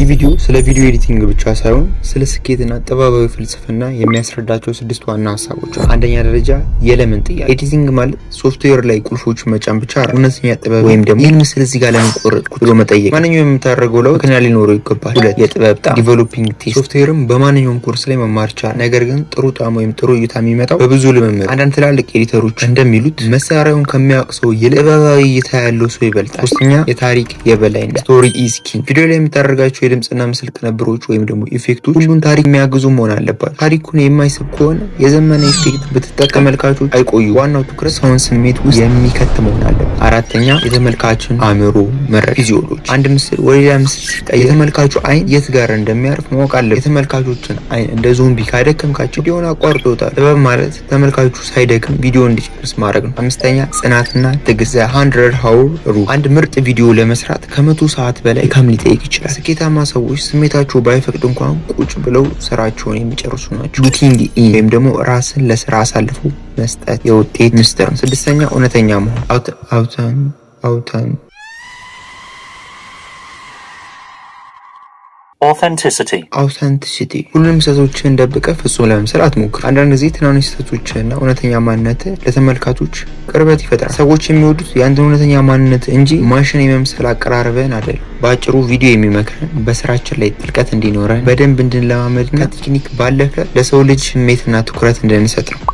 ይህ ቪዲዮ ስለ ቪዲዮ editing ብቻ ሳይሆን ስለ ስኬትና ጥበባዊ ፍልስፍና የሚያስረዳቸው ስድስት ዋና ሀሳቦች አሉ። አንደኛ ደረጃ የለምን ጥያቄ። Editing ማለት ሶፍትዌር ላይ ቁልፎችን መጫን ብቻ አይደለም። እውነተኛ ጥበብ ወይም ደግሞ ይህን ምስል እዚህ ጋር ለምን ቆረጥኩት ብሎ መጠየቅ። ማንኛውም የምታደርገው ለውጥ ምክንያት ሊኖረው ይገባል። ሁለት፣ የጥበብ ጣዕም፣ developing taste። ሶፍትዌርም በማንኛውም ኮርስ ላይ መማር ይቻላል። ነገር ግን ጥሩ ጣዕም ወይም ጥሩ እይታ የሚመጣው በብዙ ልምምድ። አንዳንድ ትላልቅ editor ኦች እንደሚሉት መሳሪያውን ከሚያውቅ ሰው ይልቅ ጥበባዊ እይታ ያለው ሰው ይበልጣል። ሶስተኛ፣ የታሪክ የበላይነት፣ story is king። ቪዲዮ ላይ የምታደርጋቸው የድምፅና ምስል ቅንብሮች ወይም ደግሞ effect ኦች ሁሉን ታሪክ የሚያግዙ መሆን አለባቸው። ታሪኩን የማይስብ ከሆነ የዘመነ effect ብትጠቀም ተመልካቾች አይቆዩ። ዋናው ትኩረት ሰውን ስሜት ውስጥ የሚከት መሆን አለበት። አራተኛ፣ የተመልካችን አእምሮ መረዳት፣ physiology። አንድ ምስል ወደ ሌላ ምስል ሲቀየር የተመልካቹ አይን የት ጋር እንደሚያርፍ ማወቅ አለበት። የተመልካቾችን አይን እንደ ዞምቢ ካደከምካቸው ቪዲዮን አቋርጦታል። ጥበብ ማለት ተመልካቹ ሳይደክም ቪዲዮ እንዲጨርስ ማድረግ ነው። አምስተኛ፣ ጽናትና ትዕግስት፣ 100 hour rule። አንድ ምርጥ ቪዲዮ ለመስራት ከ100 ሰዓት በላይ ድካም ሊጠይቅ ይችላል። ስኬታማ ሰዎች ስሜታቸው ባይፈቅድ እንኳን ቁጭ ብለው ስራቸውን የሚጨርሱ ናቸው። Locking in ወይም ደግሞ ራስን ለስራ አሳልፎ መስጠት የውጤት ምስጢር ነው። ስድስተኛ፣ እውነተኛ መሆን፣ authen authen Authenticity. Authenticity። ሁሉንም ስህተቶችህን ደብቀህ ፍጹም ለመምሰል አትሞክር። አንዳንድ ጊዜ ትናንሽ ስህተቶችህና እውነተኛ ማንነት ለተመልካቾች ቅርበት ይፈጥራል። ሰዎች የሚወዱት የአንተን እውነተኛ ማንነት እንጂ ማሽን የመምሰል አቀራረብህን አይደለም። በአጭሩ ቪዲዮ የሚመክረን በስራችን ላይ ጥልቀት እንዲኖረን፣ በደንብ እንድንለማመድና ከቴክኒክ ባለፈ ለሰው ልጅ ስሜትና ትኩረት እንድንሰጥ ነው።